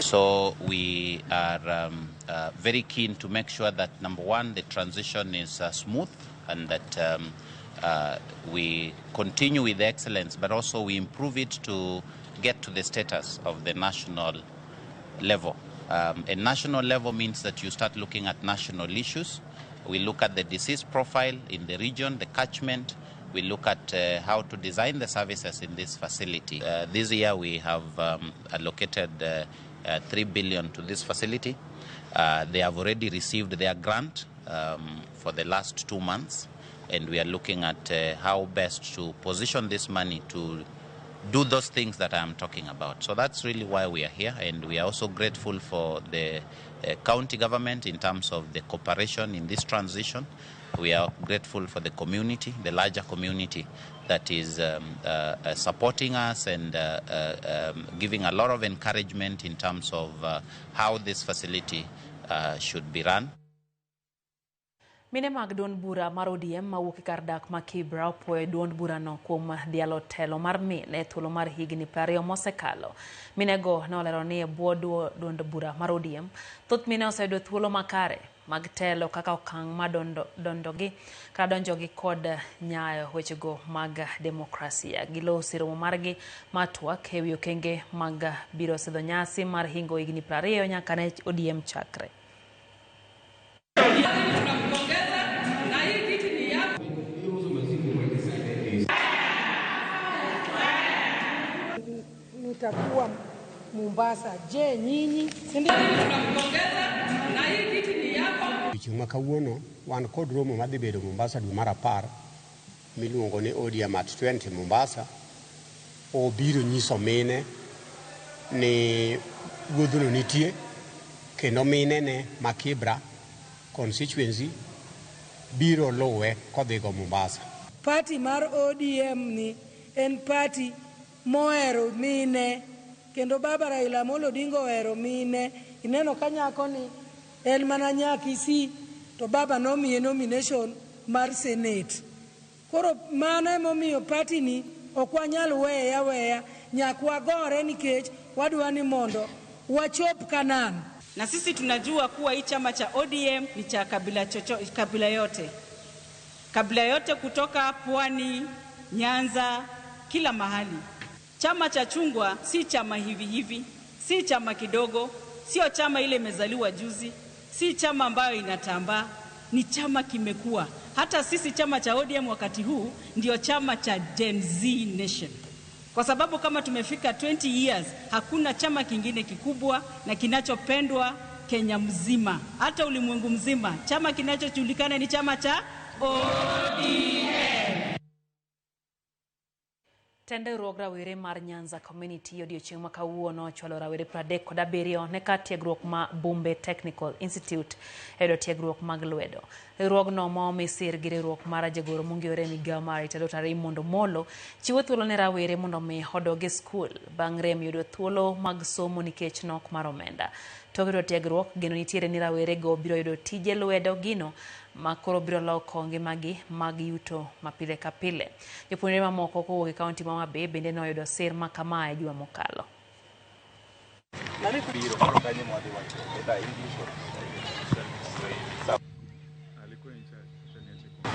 So we are very keen to make sure that, number one, the transition is smooth and that we continue with the excellence, but also we improve it to get to the status of the national level. A national level means that you start looking at national issues. We look at the disease profile in the region, the catchment, We look at how to design the services in this facility. This year we have allocated 3 billion to this facility. They have already received their grant for the last 2 months, and we are looking at how best to position this money to do those things that I am talking about. So that's really why we are here, and we are also grateful for the county government in terms of the cooperation in this transition. We are grateful for the community, the larger community that is supporting us and giving a lot of encouragement in terms of how this facility should be run. Mine mag duond bura mar ODM mawuok e kar dak ma Kibra opuoyo duond burano kuom dhialo telo mar mine e thuolo mar higni 20 mosekalo. Minego ne olero ni e bwo duond bura mar ODM, thoth mine oseyudo thuolo makare mag telo kaka okang' ma donjogi kata donjogi kod nyayo wechego mag demokrasia. Giloso romo margi mar twak ewi okenge mag biro sidho nyasi mar hingo higni 20 nyaka ne ODM chakre. Nitakuwa Mombasa. Je, nyinyi? Si ndio? Na hii kiti ni yako. Chieng' ma kawuono wan kod romo madhi bedo Mombasa dwe mar 10 miluongo ni ODM at 20 Mombasa. Obiro nyiso mine ni wuodhno nitie kendo mine ne ma Kibra constituency biro luwe kodhigo Mombasa. Party mar ODM ni en party mohero mine kendo baba Raila Amolo Odinga ohero mine. Ineno ka nyako ni en mana nyakisi to baba nomiye nomination mar Senate. Koro mano emomiyo party ni ok wanyal weye aweya, nyaka wagore nikech wadwa ni mondo wachop Kanaan. Na sisi tunajua kuwa hii chama cha ODM ni cha kabila chocho, kabila yote. Kabila yote kutoka Pwani, Nyanza, kila mahali. Chama cha chungwa si chama hivi hivi, si chama kidogo, sio chama ile imezaliwa juzi, si chama ambayo inatambaa, ni chama kimekua. Hata sisi chama cha ODM wakati huu ndio chama cha Gen Z Nation. Kwa sababu kama tumefika 20 years, hakuna chama kingine kikubwa na kinachopendwa Kenya mzima, hata ulimwengu mzima. Chama kinachojulikana ni chama cha ODM. Tend riwruog rawere mar Nyanza Community odiochieng' ma kawuono ochwalo rawere 37 ne kar tiegruok ma Bombe Technical Institute e yudo tiegruok mag lwedo. Riwruogno ma omi sir gi riwruok mar jagoro mong'ere e migao mar arita Dr. Raymond Omolo chiwo thuolo ne rawere mondo mi odog e skul bang' rem yudo thuolo mag somo nikech nok mar omenda. Tok yudo tiegruok, geno nitiere ni rawerego biro yudo tije lwedo gino ma koro biro loko ngimagi mag yuto mapile ka pile. Jopuonjre mamoko kowuok e kaunti ma Homa Bay bende noyudo sir ma kamae juma mokalo.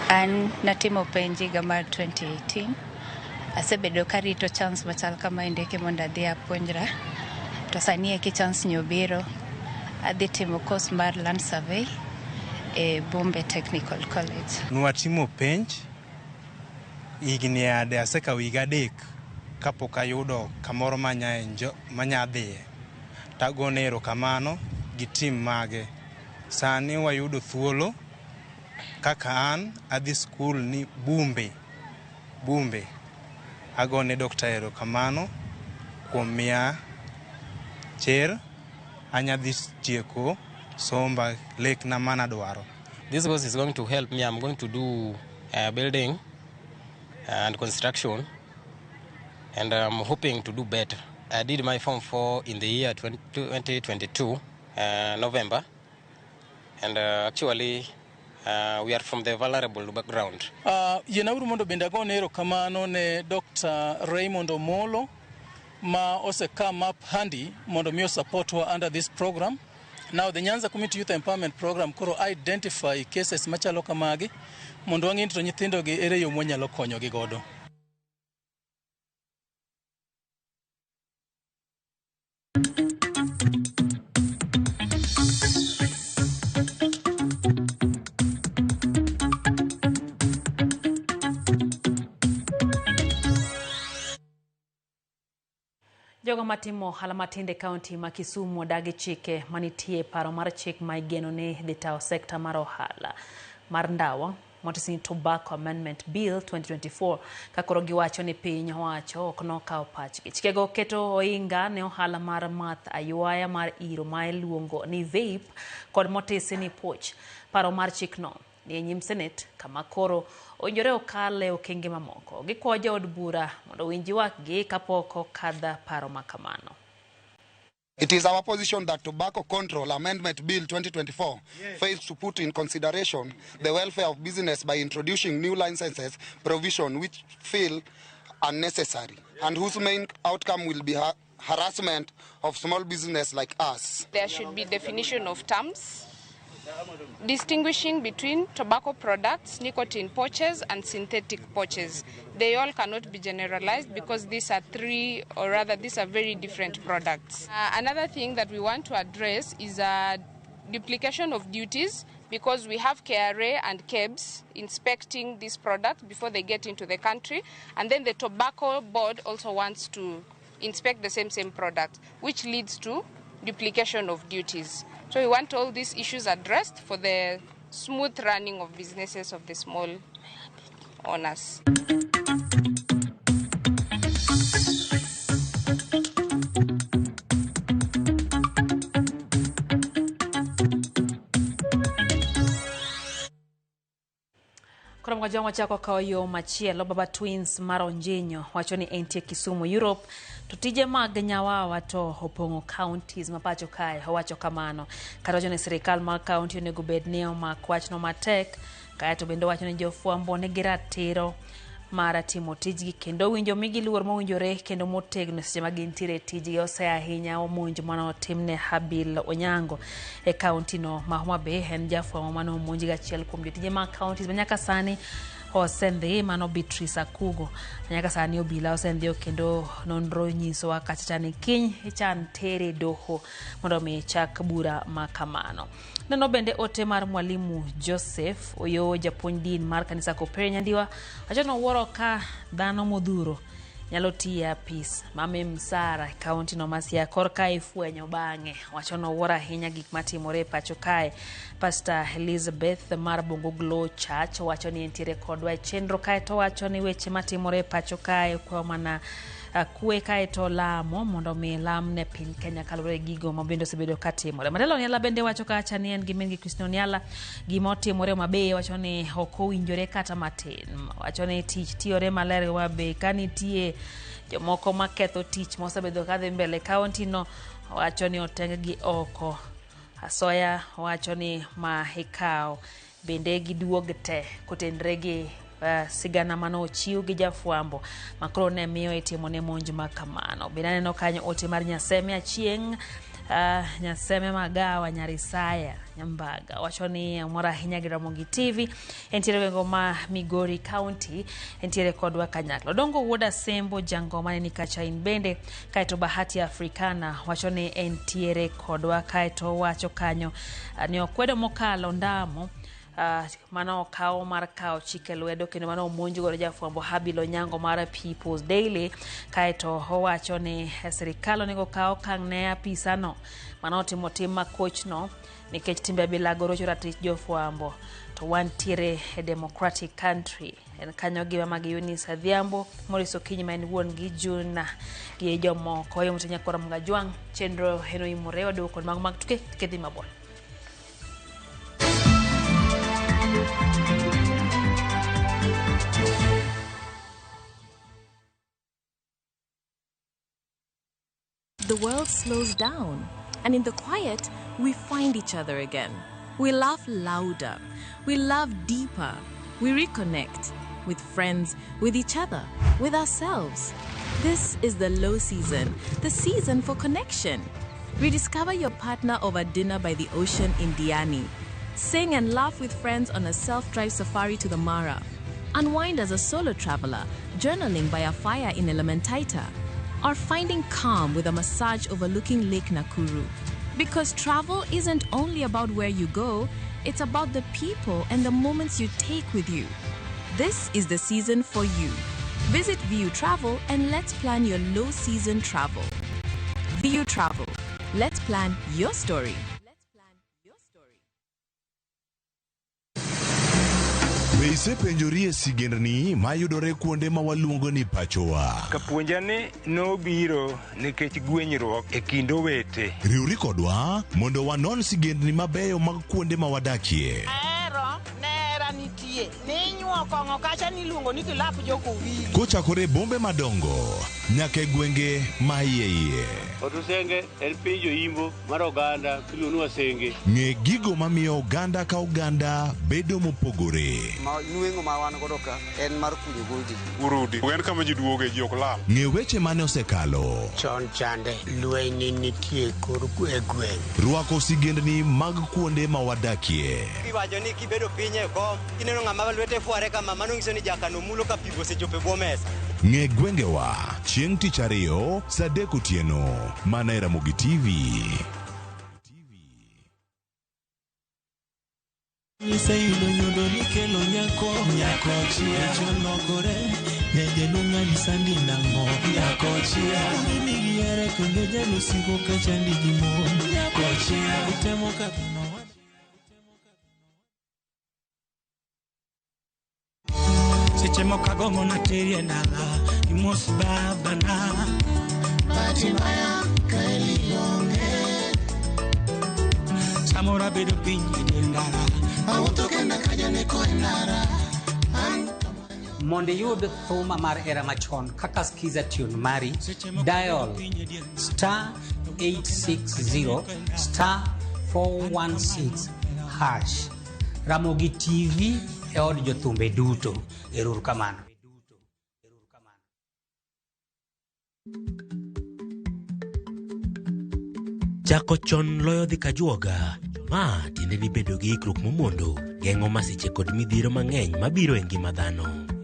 An natimo penj higa mar 2018. Asebedo karito chance machal kama ndeke mondo adhi apuonjra. To sani eki chance ni obiro. Adhi timo course mar land survey e Bombe Technical College. Nwatimo penj higni ade asekawo higa 3 kapok ayudo kamoro manya dhiye. Tagone erokamano gi tim mage. Sani wayudo thuolo kaka an adhi skul ni Bombe. Bombe. Agone Dr. erokamano kuom miya chir anya dhi tieko somba lekna mana dwaro. This course is going to help me. I'm going to do building and construction, and I'm hoping to do better. I did my Form 4 in the year 2022, November, and actually we are from the vulnerable background. Yienauru mondo bende agone erokamano ne Dr. Raymond Omolo ma ose come up handy mondo mi support wa under this program. Now the Nyanza Community Youth Empowerment Program koro identify cases machalo kamagi mondo wang'i to nyithindo gi ere yo mwanyalo konyogi godo. Jogo matimo ohala matindo e kaunti ma Kisumu odagi chike manitie e paro mar chik ma igeno ni dhi tayo sekta mar ohala mar ndawa Montesini Tobacco Amendment Bill 2024 ka koro giwacho ni piny owacho ok nokawo pachgi. Chikego keto ohinga ne ohala mar math aywaya mar iro ma iluongo ni vape kod Montesini pouch. Paro mar chikno ni e nyim Senate kama koro owinjore okal e okenge mamoko. Gikwayo jood bura mondo owinj ywakgi kapok okadh paro ma kamano. It is our position that Tobacco Control Amendment Bill 2024 fails to put in consideration the welfare of business by introducing new licenses provision which feel unnecessary and whose main outcome will be harassment of small business like us. There should be definition of terms distinguishing between tobacco products, nicotine pouches, and synthetic pouches. They all cannot be generalized because these are three, or rather these are very different products. Another thing that we want to address is a duplication of duties, because we have KRA and KEBS inspecting these products before they get into the country, and then the tobacco board also wants to inspect the same product, which leads to duplication of duties. So we want all these issues addressed for the smooth running of businesses of the small owners. Koro mwajang'o wachako kawo yo machielo. Baba Twins mar Onjinyo wacho ni entie Kisumu Europe to tije mag nyawawa to opong'o counties ma pacho kae. Owacho kamano kata wacho ni sirikal mar county onego bed ni omak wachno matek. Kaeto bende owacho ni jofwambo nigi ratiro mar timo tijgi kendo winjo migi luor mowinjore kendo motegno seche ma gintiere e tijgi. Ose ahinya omonj mane otimne Habil Onyango e kaunti no ma Homa Bay. En jafwambo mane omonj gi achiel kuom jotije mag counties ma nyaka sani osendhi, mano Beatrice Akugo. Nyaka sani obila osendhiyo kendo nonro nyisowa kachacha ni kiny ichan tere doho mondo mi chak bura ma kamano. Neno bende ote mar Mwalimu Joseph Oyo, japuonj din mar kanisa Kopere Nyandiwa, wacho ni owuoro ka dhano modhuro nyalo tiyo e apis mami msara e kaunti no ma Siaya korka ifwenyo bang'e. Wacho ni owuoro ahinya gik matimore e pacho kae. Pastor Elizabeth mar Bongo Glow Church wacho ni entiere kodwa e chenro kae to wacho ni weche matimore e pacho kae kwayo mana kwe kae to lamo mondo mi lam ne piny Kenya kaluwore gi gigo ma bende osebedo katimore. Mandela Oniala bende wacho kacha ni en gi min gi Christine Oniala gima otimore Homa Bay wacho ni ok owinjore kata matin. Wacho ni tich tiyore maler Homa Bay ka nitie jomoko maketho tich mosebedo kadhi mbele kaunti no, wacho ni oteng gi oko. Asoya wacho ni ma ikawo bende giduog te kotenre gi sigana mane ochiw gi jafwambo makoro ne miyo itimo ne monj ma kamano. Bende aneno kanyo ote mar Nyaseme Achieng', Nyaseme Magawa Nyarisaya Nyambaga wacho ni omor ahinya gi Ramogi TV. Entiere gwenge ma Migori County, entiere kodwa kanyakla. Odongo wuod Asembo Jangoma ne ni kacha in bende. Kaeto Bahati Africana wacho ni entiere kodwa. Kaeto wacho kanyo ni okwedo mokalo ndamo mano okawo mar kawo chike lwedo kendo mano omonj godo jafwambo Habil Onyango mar People's Daily. Kaeto owacho ni sirikal onego okaw okang' ne apisano mano otimo tim makochno nikech timbe abilago rocho ratich jofwambo. To wantiere e democratic country. En kanyo gi mama gi Eunice Adhiambo, Maurice Okinyi ma en wuon gi Juna gi jomoko. Oyo Mutenya Kora Mgajwang', chenro eno imore waduogo kod mago mag tuke kedhi mabor. The world slows down, and in the quiet, we find each other again. We laugh louder, we love deeper, we reconnect with friends, with each other, with ourselves. This is the low season, the season for connection. Rediscover your partner over dinner by the ocean in Diani. Sing and laugh with friends on a self-drive safari to the Mara. Unwind as a solo traveler, journaling by a fire in Elementaita. Or finding calm with a massage overlooking Lake Nakuru. Because travel isn't only about where you go, it's about the people and the moments you take with you. This is the season for you. Visit VU Travel and let's plan your low season travel. BU Travel. Let's plan your story. Be isepenjorie sigendni mayudore kuonde ma waluongo ni pachowa? Kapuonja ni nobiro nikech gwenyruok e kind owete. Riwri kodwa mondo wanon sigendni mabeyo mag kuonde ma wadakie. Ahero nera nitie ninyuo kong'o kacha niluongo ni kilap jokowili. Kochakore e bombe madongo nyaka e gwenge ma iye iye. Otusenge en piny joimbo mar oganda miluongo ni Wasenge. Ng'e gigo mamiyo oganda ka oganda bedo mopogore. Ma nweng'o ma wan godo ka en mar kunyo goji. Urudi en kama ji duoge ji ok lal. Ng'e weche mane osekalo. Chon chande lweny ne nitie kor e gweng'. Rwako sigendni mag kuonde ma wadakie. Iwacho ni kibedo piny e kom kineno ng'ama lwete fware kama mano nyiso ni jakano mulo ka pi osechopo e bwo mesa. Ng'e gwengewa chieng' tich ariyo saa 3 otieno mana e Ramogi TV. Iseyudo nyodo nikelo nyako nyako chia cholokore nyajaluong' anisandi nang'o nyako chia mimi gihere kendo jalusiko ka chandi gi mon nyako chia itemo kadho Seche moko agombo nateri e dala imos babana. Bahati mbaya kaeli onge. Samoro abedo piny e dier ndara. Awuotho kenda ka janeko e ndara. Mondo iyud thuma mar era machon kaka skiza tune mari, dial star 860 star 416 hash. Ramogi TV e od jothumbe duto. Ero kamano. Chako chon loyo dhi kajuoga. Ma tiende ni bedo gi ikruok momondo geng'o masiche kod midhiero mang'eny mabiro e ngima dhano.